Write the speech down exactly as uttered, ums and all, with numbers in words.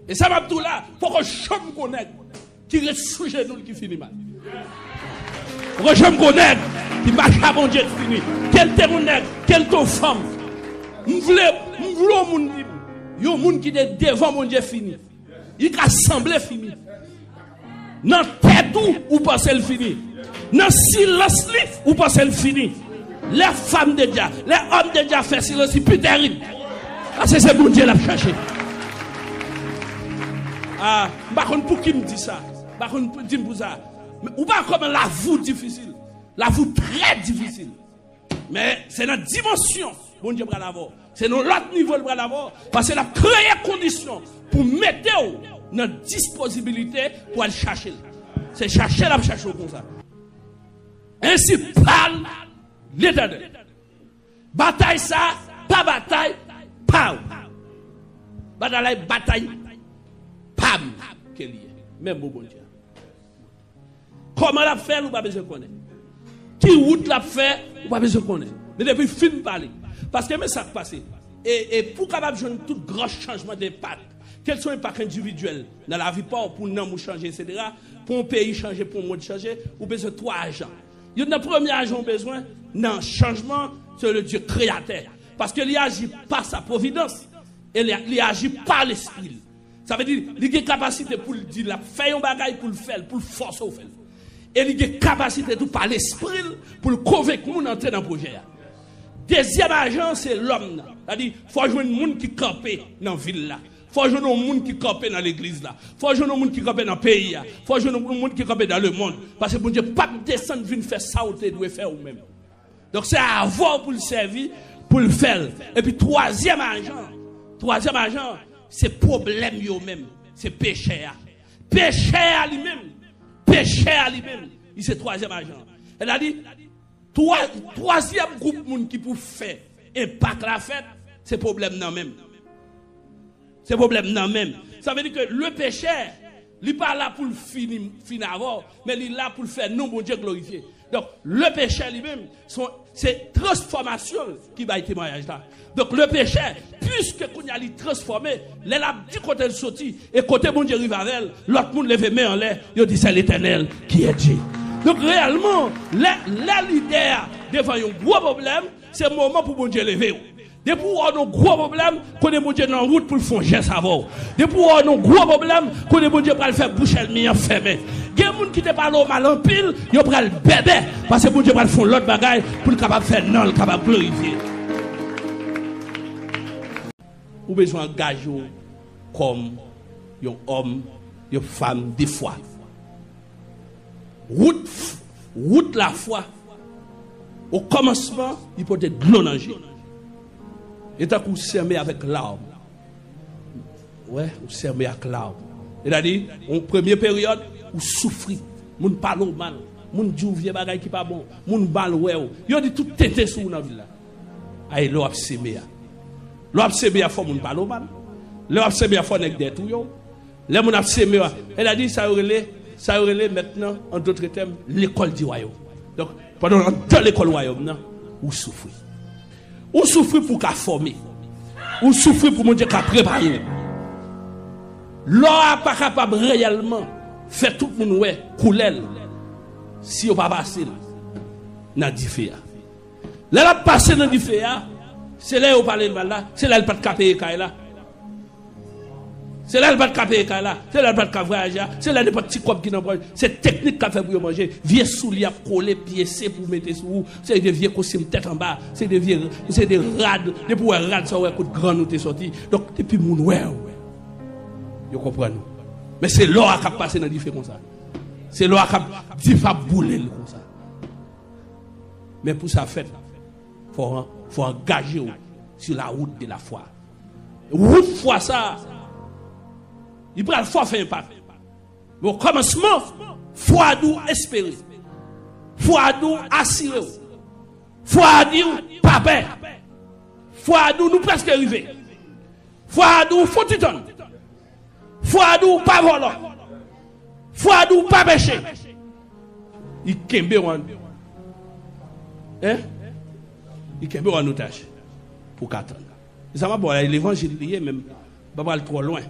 E sa m ap di w la, poko janm gon nèg ki ret sou jenou l ki fini mal. Poko janm gon nèg ki mache a Bondye ki fini. Ke l te yon nèg, ke l te yon fanm. M vle, m vle yon moun di m, yon moun ki te devan Bondye fini. Li ka sanble fini. Nan tèt ou, ou panse l fini. Nan silans li, ou panse l fini. Lè fanm de Dye, lè òm de Dye fè silans, li pi tèrib. Paske se Bondye l ap chache. Ah, m pa konn pou ki m di sa. M pa konn pou, di m pou sa. Men ou pa kòman lavi w difisil. Lavi w trè difisil. Men se nan dimansyon Bondye pral avè w. Se nan lòt nivo l pral avè w. Paske l ap kreye kondisyon pou mete w nan dispozibilite pou al chache l. Se chache l ap chache w konsa. Ensi pale Letènèl. Batay sa, pa batay pa w. Batay la, batay pa m ke li ye. Menm mo Bondye. Kòman l ap fè l, ou pa bezwen konnen. Ki wout l ap fè, ou pa bezwen konnen. Men depi fin pale. Paske men sa k pase. E, e pou w kapab jwenn tout gran chanjman de enpak, kèlswa enpak endividyèl nan lavi pa w, pou nanm ou chanje, etsetera, pou yon peyi chanje, pou yon mond chanje, ou bezwen twa ajan. Youn nan premye ajan ou bezwen nan chanjman, se le Dye kreyatè. Paske li aji pa sa pwovidans, e li, li aji pa lespri l. Sa vle di, li gen kapasite pou l di l ap fè yon bagay, pou l fè l, pou l fòse w fè l. E li gen kapasite tou pa lespri l pou l konvenk moun antre nan pwojè a. Dezyèm ajan, se lòm nan. Sa di, fò jwenn moun ki kanpe nan vil la. Fò jwenn yon moun ki kanpe nan legliz la. Fò jwenn yon moun ki kanpe nan peyi a. Fò jwenn yon moun ki kanpe dans le monde. Paske Bondye p ap desann vin fè sa w te dwe fè ou menm. Donk, se avè w pou l sèvi, pou l fè l. Epi twazyèm ajan, twazyèm ajan, se pwoblèm yo menm, se pechè a. Pechè a li menm, pechè a li menm, li se twazyèm ajan. Sètadi, twa, twazyèm gwoup moun ki pou fè enpak la fèt, se pwoblèm nan menm. Se pwoblèm nan menm. Sa vle di ke le pechè, li pa la pou l fini, fin avè w, men li la pou l fè non Bondye glorifye. Donk, le pechè li menm, se, se transfòmasyon l ki bay temwayaj la. Donk, le pechè, piske kounye a li transfòme, lè l ap di kote l soti, e kote Bondye rive avè l, lòt moun leve men anlè, yo di, c'est l'Éternel qui est Dieu. Donk, reyèlman, lè, lè lidè a devan yon gwo pwoblèm, se moman pou Bondye leve w. Depi w wè w nan gwo pwoblèm, konnen Bondye nan wout pou l fè yon jès avè w. Depi w wè w nan gwo pwoblèm, konnen Bondye pral fè bouch ènmi an fèmen. Gen moun ki te pale w mal anpil, yo pral bèbè, paske Bondye pral fè yon lòt bagay pou l kapab fè non l kapab glorifye. Ou bezwen angaje w kòm yon òm, yon fanm de fwa. Wout, wout lafwa, o kòmansman, li pote dlo nan je. E tankou w sèmen avèk lawm. Wè, ou sèmen ak lawm. Sètadi, yon premye peryòd, ou soufri. Moun pale w mal. Moun di w vye bagay ki pa bon. Moun mal wè w. Yo di tout tenten sou ou nan vil la. Ay, lè w ap seme a. Lè w ap seme a, fò moun pale w mal. Lè w ap seme a, fò nèg dèyè touye w. Lè moun ap seme a, e la di sa yo rele, sa yo rele mentnan, an dotre tèm, lekòl di wayòm. Donk, pandan w anndan lekòl wayòm nan, ou soufri. Ou soufri pou w ka fòme. Ou soufri pou Bondye ka prepare w. Lò a pa kapab reyèlman fè tout moun wè koulè l si yo pa pase l nan dife a. Lè l ap pase nan dife a, se lè yo pale l mal la, se lè l pa t ka peye kay la. Se lè l pa t ka peye kay la, se lè l pa t ka vwayaje a, se lè nenpòt ti kòb ki nan pòch, se teknik k ap fè pou yo manje. Vye soulye ap kole, pyese pou mete sou ou, se de vye kostim tèt anba, se de vye, se de rad, depi w wè rad sa w wè kot grann ou te sòti. Donk, depi moun wè w, yo konprann ou. Men se lò a k ap pase nan dife konsa. Se lò a k ap, dife ap boule l konsa. Men pou sa fèt, fò, fò angaje w sur la route de la foi. Wout fwa sa, li pral fò fè enpak. Men o kòmansman, fwa a di w espere. Fwa a di w asire w. Fwa a di w pa pè. Fwa a di w nou prèske rive. Fwa a di w fon ti tann. Fwa a di w pa vòlò. Fwa a di w pa peche. Li kenbe w an, en? Li kenbe w an otaj pou w ka tann. E sa m ap ba w la, levanjil li ye, men m pa pral twò lwen.